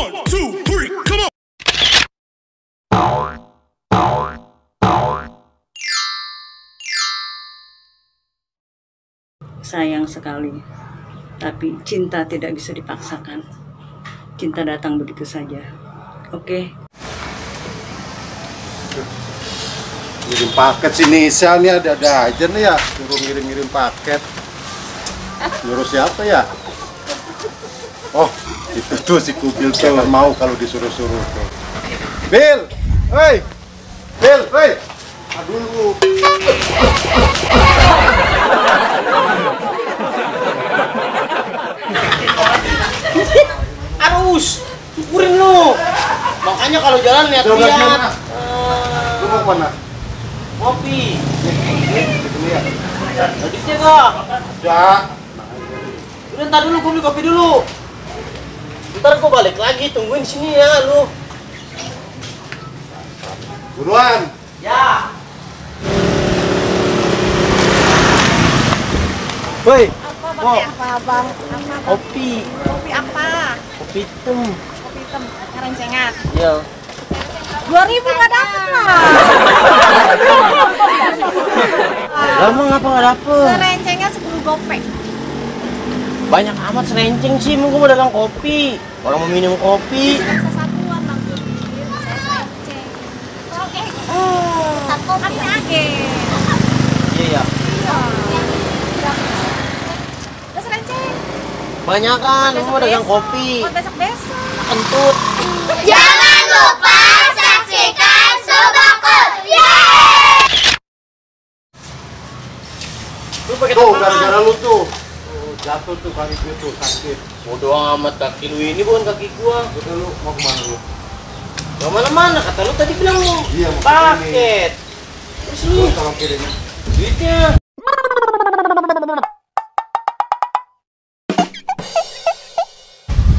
1, 2, 3, come on. Sayang sekali, tapi cinta tidak bisa dipaksakan. Cinta datang begitu saja. Oke. Ngirim paket si Nisa nih, ada aja nih ya, suruh ngirim paket. Nyuruh siapa ya? Oh, itu tuh si Kubil tuh mau kalau disuruh-suruh tuh. Bil, hei, Bil, hei, aduh lu. Arus, syukurin lu. Makanya kalau jalan lihat-lihat. Lu mau kemana? Kopi. Ini ya. Habisnya kok. Ya. Udah ntar dulu, gue beli kopi dulu. Ntar gue balik lagi, tungguin sini ya lu. Buruan. Ya. Woi. Apa bang? Kopi. Kopi apa? Kopi hitam. Kopi hitam, kerencengan. Iya. 2.000 nggak dapet lah. Lama ngapa nggak dapet? Kerencengan 10 gopek. Banyak amat serenceng sih, gue mau dagang kopi. Orang mau minum kopi. Bisa satuan bang. Saya serenceng. Oke. Satu kopi aja. Iya ya. Udah serenceng. Banyak kan, gue mau dagang kopi. Besok. Kentut. Jangan lupa saksikan Sobakul. Lu pakai Tuh, apaan? gara-gara lu tuh. Jatuh tuh kaki gue tuh, sakit. Bodoh amat, kaki lu ini bukan kaki gua. Udah lu mau kemana lu? Gak mana-mana, kata lu tadi bilang mau Iya, mau paket. Terus lu, Lu tolong kirimnya. duitnya.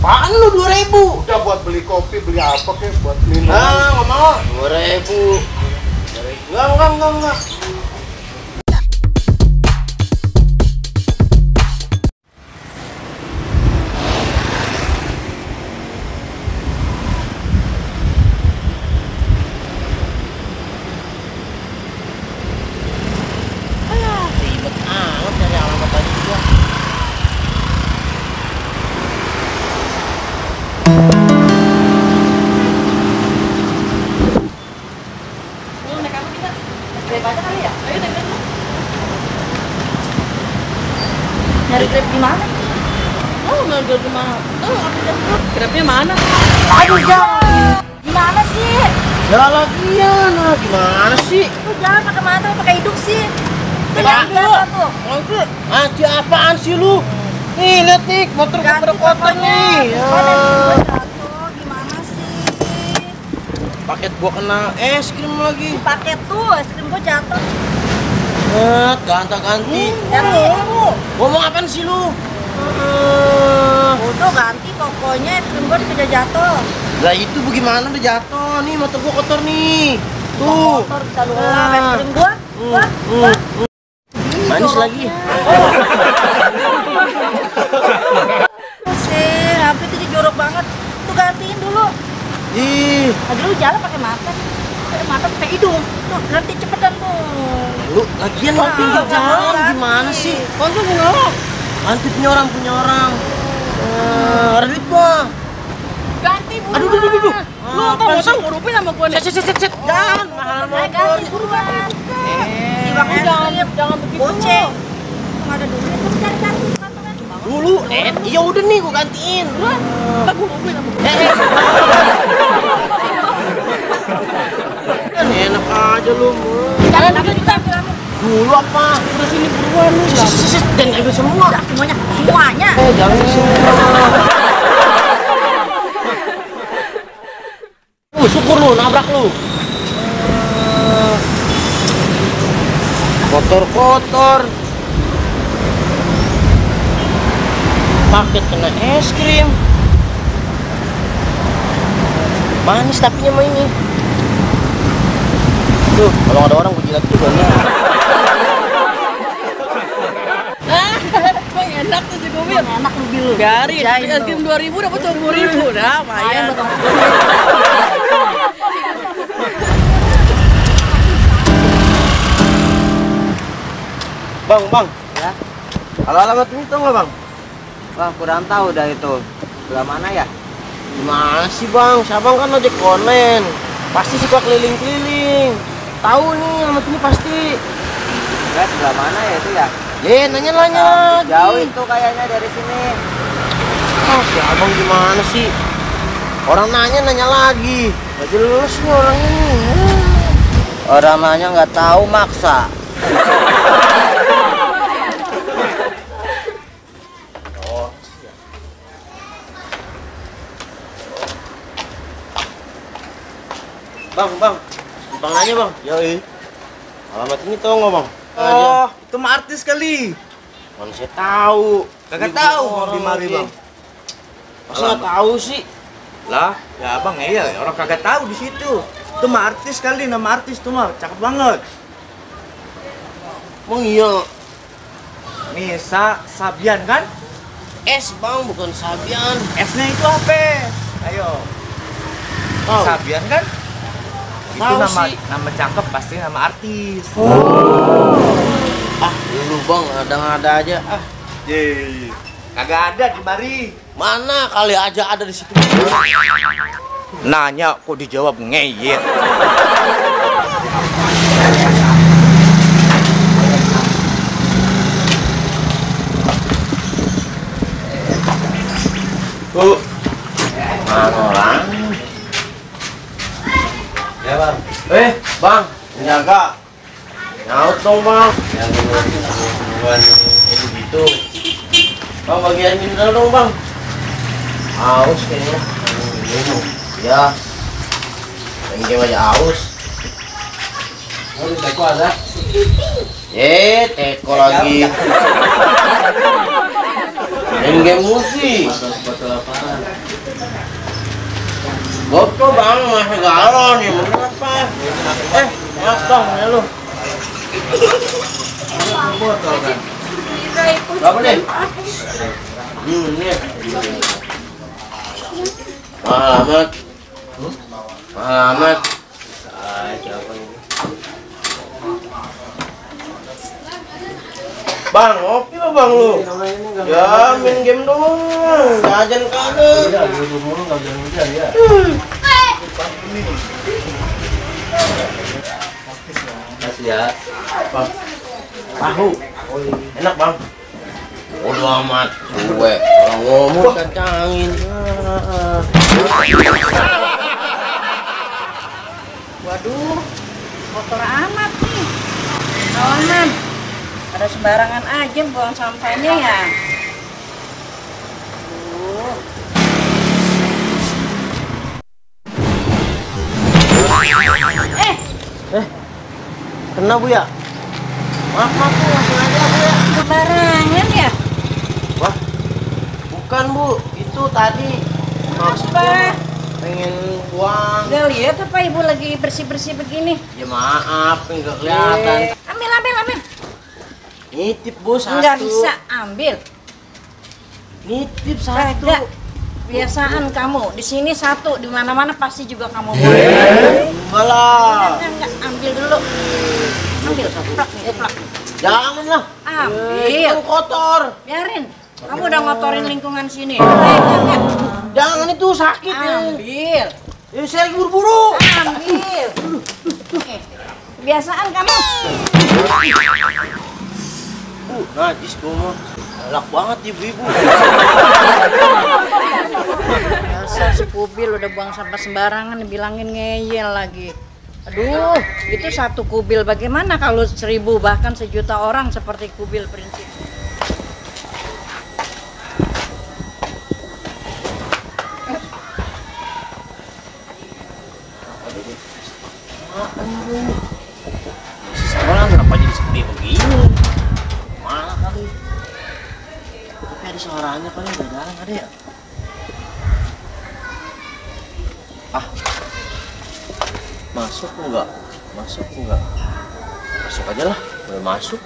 Apaan lu 2.000? Udah buat beli kopi, beli apa kek, buat minum. Ah, nggak mau. 2.000. Enggak. Ribet amat dari alamat tadi gua. Lu naik apa kita? Grab aja kali ya? Ayo naik Grab. Nyari Grab di mana? Oh, nyari Grab di mana? Oh, aku Grab. Grabnya mana? Aduh, jangan. Gimana sih? Ya lagian, gimana sih? Lu jangan pakai mata, pakai hidung sih. Tuh Ya, yang Grab tuh. Aji apaan sih lu? Nih, lihat nih, motor gua pada kotor nih. Ya. Jatuh, gimana sih? Paket gua kena es krim lagi. Paket tuh, es krim gua jatuh. Ganti. Jatuh. Ngomong apaan sih lu? Udah ganti pokoknya es krim gua udah jatuh. Lah itu bagaimana udah jatuh? Nih motor gua kotor nih. Tuh. Motor bisa lu lap es krim gua. Manis lagi. Sih, HP itu jorok banget. Tuh gantiin dulu. Ih, Lagi lu jalan pakai mata. Pakai mata pakai hidung. Tuh, ganti cepetan tuh. lu lagian lu pinggir jalan gimana sih? Konsul dulu. Nanti punya orang. Ada duit gua. Ganti buruan. Aduh. Lu ntar motor ngurupin sama gua nih. Set. Jangan, mahal motor. Ganti buruan. Jangan begitu. Goceng. Nggak ada duit, terus cari kantongan. Dulu, iya udah nih gua gantiin. Ntar gua ngurupin sama gua. Kan enak aja lu. Jangan ambil kita ambil. Dulu apa? Udah sini buruan lu. Dan ambil semua. Udah semuanya. Jangan semua. Syukur lu, nabrak lu. Kotor. Paket kena es krim. Manis tapi mah ini. Tuh, kalau ada orang gue jilat tuh banyak. Enak tuh si Kubil. Enak lu bil. Biarin, Jain kasih lu. 2.000 dapat 20.000. Nah, lumayan. Bang. Ya, Kalau alamat ini tahu nggak bang? Bang, kurang tahu dah itu. Sebelah mana ya? Gimana sih bang? Sabang kan ojek online. Pasti suka keliling-keliling. Tahu nih alamat ini pasti. Ya, sebelah mana ya itu ya? Nanya lagi. Jauh itu kayaknya dari sini. Ah, si abang gimana sih? Orang nanya lagi. Gak jelas nih orang ini. Orang nanya nggak tahu maksa. Bang. Bang nanya bang. Yoi. Alamat ini tahu nggak bang? Oh, itu mah artis kali. Mana saya tahu. Kagak Ini tahu orang Bang Mari, lagi. Bang. Masa nggak tahu sih? Lah, ya abang iya, orang kagak tahu di situ. Itu mah artis kali, nama artis tuh mah cakep banget. Emang iya. Nisa Sabian kan? S bang, bukan Sabian. S-nya itu apa? Ayo. Tahu. Sabian kan? Itu Tahu nama sih. nama cakep pasti nama artis. Ah, dulu bang, ada aja. Ah, Yeay. Kagak ada di mari. mana kali aja ada di situ. Nanya kok dijawab ngeyel. Mana orang? Ya bang. Bang, jaga. Nyaut dong bang. Yang hubungan itu gitu. Bang, bagian mineral dong bang. Aus kayaknya. Ya. Pengen aja aus. Oh, di teko ada. Teko lagi. Main game musik. Botol apaan? Botol bang, masih galon ya, bener apa? Maaf dong, ya lu. Botol kan? Berapa deh? Ini. Alamat. Alamat. Bang, ngopi apa bang lu? Ya, main game doang. Jajan kagak. Iya, di rumah nggak jalan-jalan ya. Kasih ya. Tahu. Enak bang. Bodo amat. Gue kalau ngomong kacangin. Waduh, kotor amat nih. Kawanan, ada sembarangan aja buang sampahnya ya. Kena bu ya? Maaf bu, langsung aja bu ya. Sembarangan ya? Wah, bukan bu, itu tadi maksudnya pengen buang. Gak lihat apa ibu lagi bersih-bersih begini? Ya maaf, nggak kelihatan. Ambil. Nitip bu satu. Nggak bisa ambil. Nitip satu. Kagak. Kebiasaan kamu di sini satu, di mana-mana pasti juga kamu boleh. Enggak lah. Enggak, ambil dulu. Ambil, plak nih, plak. Jangan lah. Ambil. Itu kotor. Biarin. Kamu udah ngotorin lingkungan sini. Enggak. Jangan itu sakit ya. Ambil. Saya lagi buru-buru. Ambil. Kebiasaan kamu. Bu, najis gua mah. Galak banget ibu-ibu. Dasar si kubil udah buang sampah sembarangan dibilangin ngeyel lagi. Aduh, itu satu kubil, bagaimana kalau 1000 bahkan 1 juta orang seperti kubil prinsip. Sekolah kenapa jadi seperti begini? Mana kali? Tapi ada suaranya kali, udah jalan ada ya? Ah, masuk enggak? Masuk enggak? Masuk aja lah, boleh masuk.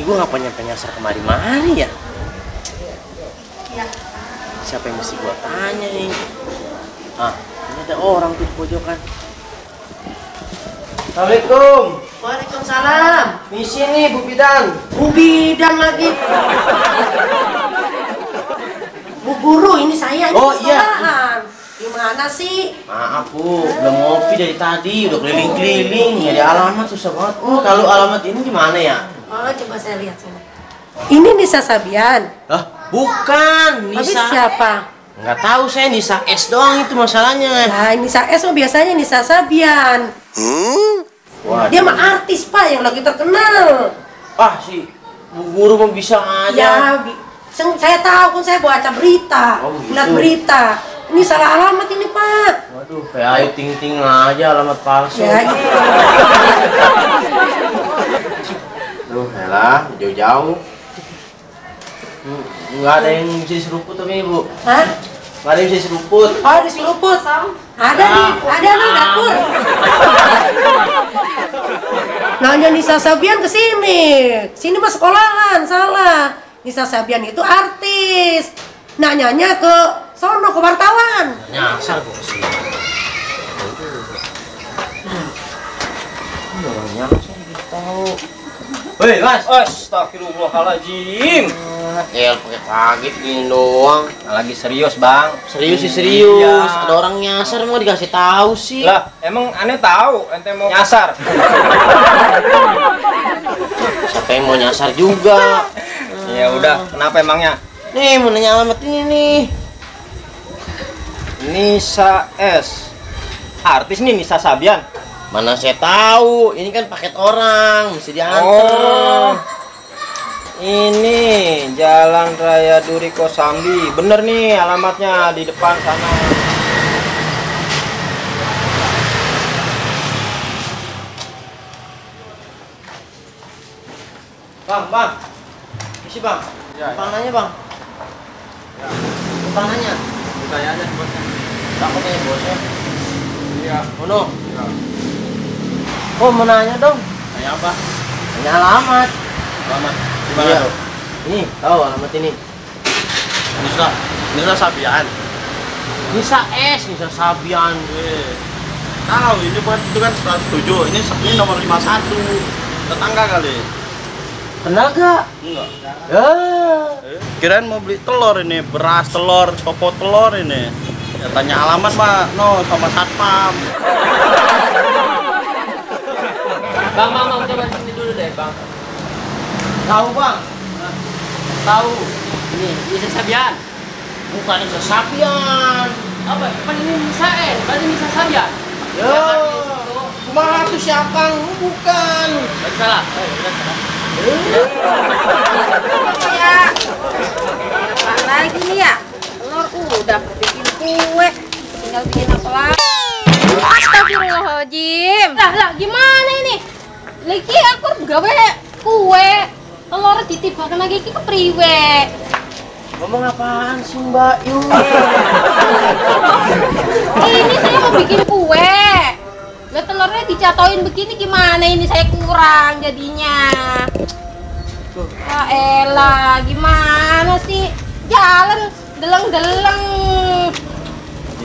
gue ngapa nyampe nyasar kemari-mari ya? Siapa yang mesti gue tanya nih? Ah, ini ada orang tuh di pojokan. Assalamualaikum. Waalaikumsalam. Misi nih Bu Bidan. Bu Bidan lagi. Bu Guru, ini saya. Oh, ini iya. sekolahan. Gimana sih? Maaf Bu, udah ngopi dari tadi, udah keliling-keliling, nyari alamat susah banget. Kalau alamat ini gimana ya? Oh, coba saya lihat sana. Ini Nisa Sabian. Hah? Bukan, Habis Nisa. siapa? Nggak tahu saya Nisa S doang itu masalahnya. Nah, Nisa S oh, biasanya Nisa Sabian. Wah, Dia mah artis Pak yang lagi terkenal. si Bu Guru mau bisa aja. Ya, saya tahu kan saya baca berita, Oh, gitu. lihat berita. Ini salah alamat ini Pak. Waduh, kayak Ayu Ting Ting aja alamat palsu. Ya, gitu. Duh, elah, jauh-jauh. Nggak ada yang bisa diseruput tapi Bu. Hah? Nggak ada yang bisa diseruput. Oh, di Seluput. Ada di dapur. Nanya Nisa Sabian ke sini. Sini mah sekolahan, salah. Nisa Sabian itu artis. Nanyanya ke sono ke wartawan. Nyasar gua kesini. Ini orang nyasar gitu tahu. Woi, Mas. Astagfirullahaladzim. Pakai kaget gini doang. Lagi serius, Bang. Serius sih serius. Iya. Ada orang nyasar mau dikasih tahu sih. Lah, emang aneh tahu ente mau nyasar. Siapa yang mau nyasar juga? Ya udah, kenapa emangnya? Nih, mau nanya alamat ini nih. Nisa S. Artis nih Nisa Sabian. Mana saya tahu, ini kan paket orang, mesti diantar. Oh. Ini Jalan Raya Duri Kosambi. Bener nih alamatnya di depan sana. Bang. Isi Bang. Ya, Pananya Bang. Pananya. Saya aja bosnya. Takutnya bosnya. Iya. Mono. Oh, mau nanya dong. Tanya apa? Nanya alamat. Alamat. Gimana Iya. tuh? Nih, tahu alamat ini. Nisa Sabian. Nisa S, Nisa Sabian. Tahu ini bukan itu kan 107. Ini nomor 51. Tetangga kali. Kenal gak? Enggak. Ya. Kirain mau beli telur ini, beras telur, toko telur ini. Ya tanya alamat mah no sama satpam. Bang, coba sini dulu deh, Bang. Tahu, Bang? Tahu. Ini Nisa Sabian. Bukan Nisa Sabian. Apa? Kan ini Nisa S, berarti Nisa Sabian. Ya. Kumaha tuh siapa? Bukan. Berarti salah. Ya. Apa lagi nih ya? Telur udah bikin kue. Tinggal bikin apa lagi? Astagfirullahaladzim. Lah, gimana ini? Lagi aku gawe kue. Telur ditibakan lagi ke priwe. Ngomong apaan sih, Mbak Yu? Ini saya mau bikin kue. Lah telurnya dicatoin begini gimana ini saya kurang jadinya. Ya elah, gimana sih? Jalan deleng-deleng.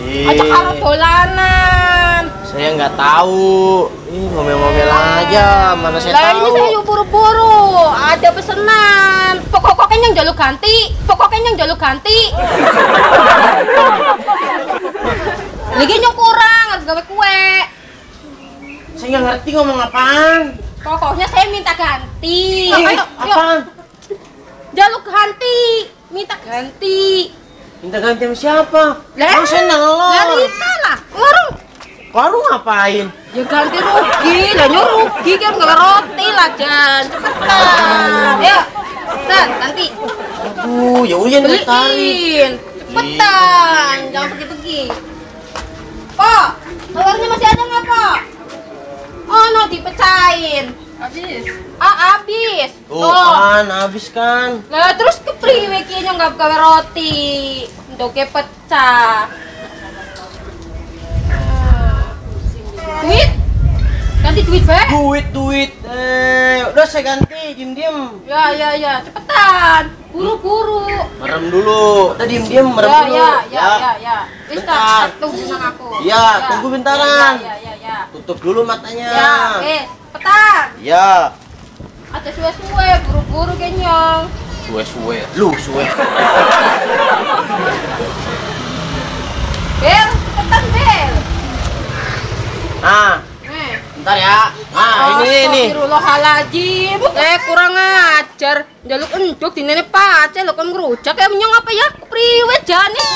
Ajak karo dolanan. Saya nggak tahu. Ih, ngomel-ngomel aja. Mana saya Lah tahu. ini saya buru-buru. Ada pesanan. Pokoknya yang jaluk ganti. Lagi yang kurang harus gawe kue. Saya nggak ngerti ngomong apaan. Pokoknya saya minta ganti. Ayo, apaan? Jaluk ganti. Minta ganti. Minta ganti sama siapa? Lah, Emang saya nelor. Lah Rita lah. Warung. Warung ngapain? Ya ganti rugi. Lah rugi kan gawe roti lah Jan. Cepetan. Ayo. Cepetan ganti. Aduh, ya udah nih tarik. Beliin. Cepetan. Jangan pergi-pergi. Pak, telurnya masih ada nggak Pak? Oh no, dipecahin. Habis. Habis. Tuh kan, habis kan. Lah terus kepriwe ki nggak gawe roti. Ndoke pecah. Duit? Ganti duit, Be. Duit. Udah saya ganti, diem. Ya, cepetan. Buru-buru. Merem dulu. Kita diem, merem dulu. Ya. Wis tak tunggu nang aku. Ya, tunggu bentaran. Ya. Tutup dulu matanya. Ya, cepetan. Ya. Aja suwe-suwe, buru-buru kenyang. Suwe. Lu suwe. Bel, cepetan, Bel. Nah, bentar ya. Nah, ini. Astagfirullahaladzim. Kurang ajar. Njaluk enduk dinene pace lho kon ngrujak ya menyong apa ya? Priwet jane.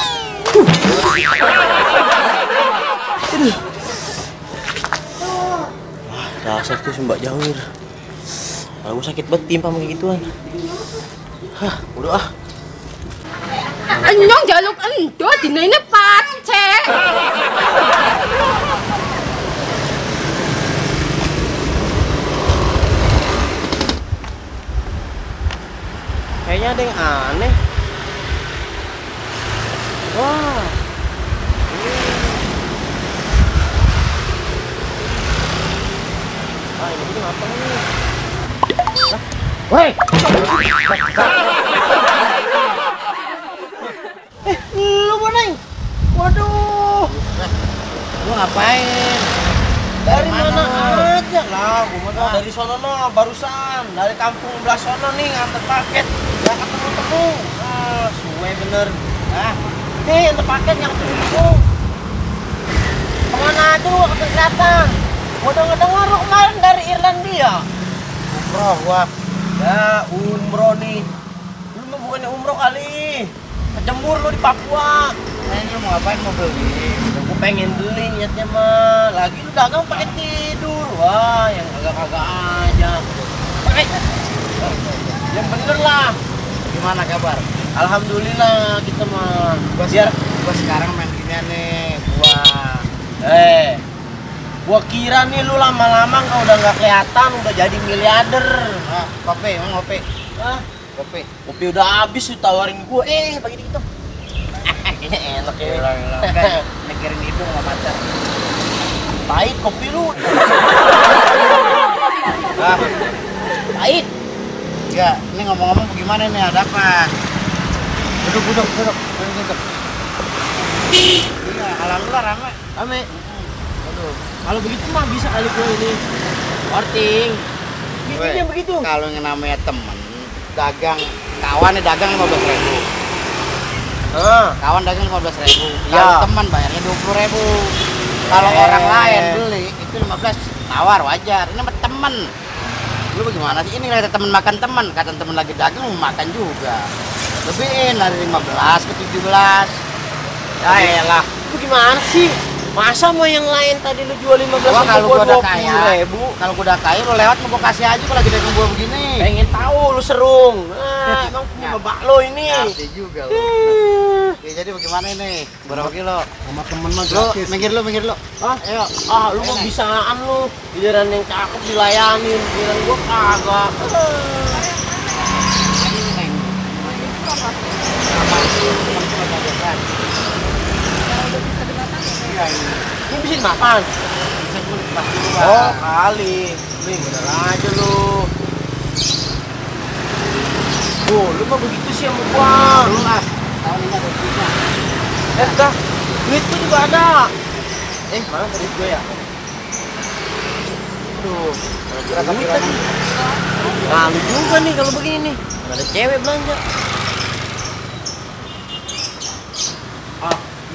Dasar tuh Mbak Jawir. Aku sakit banget timpa kayak gituan. Udah ah. Enyong njaluk enduk dinene pace. Kayaknya ada yang aneh. Wah. Ini apa nih? Woi. Lu Boneng. Waduh. Lu ngapain? Dari mana aja lah, gua mah dari sono no, barusan dari kampung belah sono nih nganter paket, nggak ketemu. Suwe bener. Nih nganter paket yang ketemu. Kemana aja lu ke kesehatan? Gua denger lu kemarin dari Irlandia. Umroh gua. Ya umroh nih. Lu mah bukannya umroh kali. Kejemur lu di Papua. Lu mau ngapain, mau beli? Aku pengen beli niatnya mah. Lagi lu dagang pakai tidur. Wah, yang agak-agak aja. Pakai. Yang bener lah. Gimana kabar? Alhamdulillah kita mah. Gua sekarang main ginian nih. Gua kira nih lu lama-lama udah nggak kelihatan, udah jadi miliarder. Kopi, emang kopi? Kopi. Kopi udah habis, lu tawarin gua. Bagi dikit dong. Enak ya. Mikirin itu sama pacar. Pahit kopi lu. Pahit. Ya, ini ngomong-ngomong bagaimana nih, ada apa? Duduk. Iya, alhamdulillah rame. Aduh. Kalau begitu mah bisa kali gua ini. Orting. Bikinnya begitu. Kalau yang namanya temen, dagang, kawan nih dagang 15.000. Kawan dagang 15.000. Kalau teman bayarnya 20.000. Kalau orang lain beli itu 15 tawar wajar. Ini mah temen. Lu bagaimana sih? Ini ada temen makan temen. Kata temen lagi dagang mau makan juga. Lebihin dari 15 ke 17. Ya elah. Lu gimana sih? Masa mau yang lain tadi lu jual 15 Gua kalau gua udah kaya, 20.000? kalau gua udah kaya lu lewat mau gua kasih aja kalau lagi dagang gua begini. Pengen tahu lu serung. Emang punya babak lo ini. Ngerti juga lu. Oke, jadi bagaimana ini? Berapa kilo? Sama temen mah Lu gratis. minggir lu. Ayo. Lu mah bisaan lu. Giliran yang cakep dilayanin, giliran gua kagak. Ini bisa dimakan. Oh kali, bener aja lu. Lu mah begitu sih sama gua. Lu lah. Tahun ini ada duitnya. Dah, duit tuh juga ada. Mana duit gue ya? Tuh, duit tadi. Nah, lu juga nih kalau begini nih. Ada cewek belanja.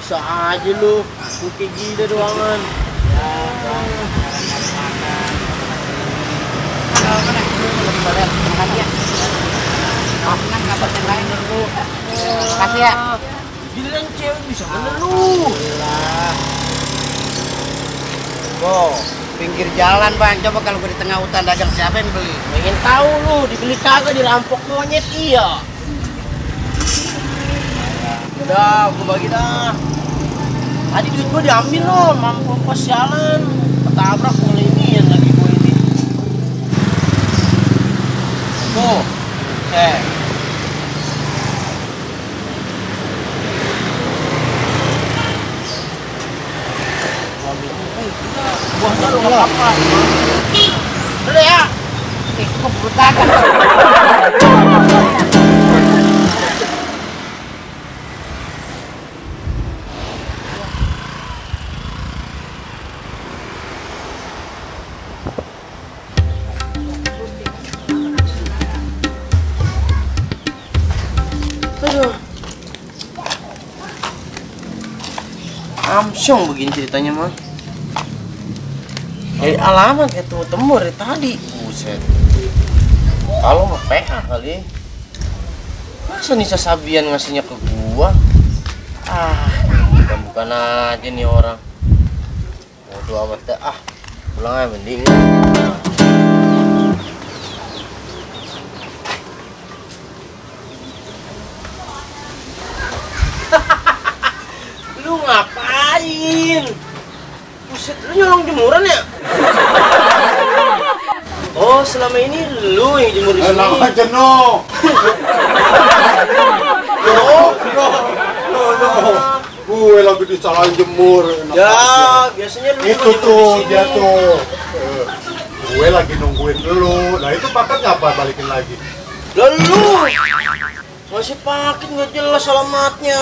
Bisa aja lu. Lu kayak gila doangan. Makasih ya. Giliran cewek bisa bener lu. Pinggir jalan bang, coba kalau gue di tengah hutan dagang siapa yang beli? Pengen tahu lu, dibeli kagak dirampok monyet iya. Udah, gue bagi dah. Tadi duit gue diambil loh, mampu pas jalan. Ketabrak mulai ini yang lagi gue ini. Tuh, buahnya lo apa-apa. Udah ya. Keburu dagang. Amsyong begini ceritanya mah. Dari alamat ya temu dari tadi. Buset. Kalau mau PA kali. Masa Nisa Sabian ngasihnya ke gua? Bukan aja nih orang. Bodoh amat dah. Pulang aja mending. Lu ngapain? Buset, lu nyolong jemuran ya? Oh, selama ini lu yang jemur di sini. Enak aja no. Gue lagi disalahin jemur. Ya, biasanya lu itu tuh dia tuh. Gue lagi nungguin dulu. Nah itu paket ngapa balikin lagi? Lalu masih paket nggak jelas alamatnya.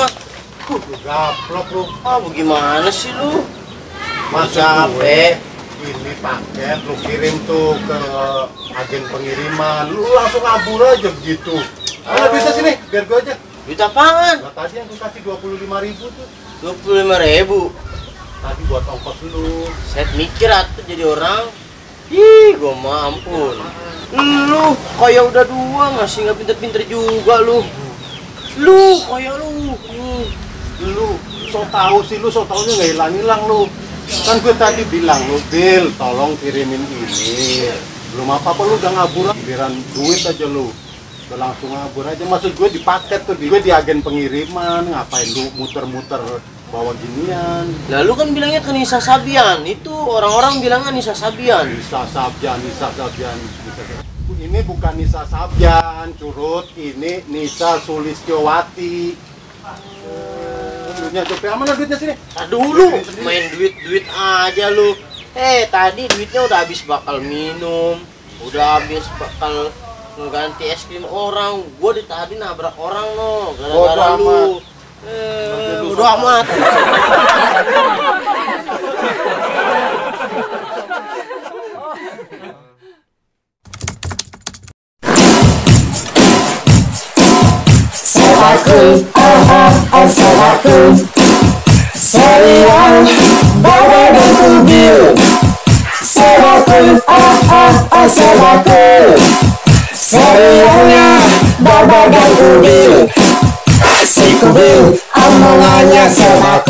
Gaplok lu. Bagaimana sih lu? Masa Capek. Ini paket lu kirim tuh ke agen pengiriman. Lu langsung abur aja begitu. Ada duitnya sini, biar gue aja. Duit apaan? Nah, tadi yang gue kasih 25.000 tuh. 25.000. Tadi buat ongkos lu. Saya mikir atuh jadi orang. Ih, gua mah ampun. Lu kayak udah dua masih nggak pinter-pinter juga lu. Lu kayak lu. Lu so tau sih, lu so taunya nggak hilang-hilang lu. Kan gue tadi bilang lu, Bil, tolong kirimin ini. Belum apa-apa lu udah ngabur, giliran duit aja lu. Udah langsung ngabur aja. Maksud gue di paket tuh, gue di agen pengiriman. Ngapain lu muter-muter bawa ginian? Lalu kan bilangnya ke Nisa Sabian. Itu orang-orang bilangnya Nisa Sabian. Nisa Sabian. Ini bukan Nisa Sabian, curut. Ini Nisa Sulistyowati. Duitnya cepet, mana duitnya sini? Dulu main duit aja lu. Tadi duitnya udah habis bakal minum, udah habis bakal ngeganti es krim orang. Gua tadi nabrak orang no, gara-gara lu. Bodo amat. Serahku serial bawa dan kubil. Serahku serahku serialnya bawa dan kubil. Si kubil omongannya serahku.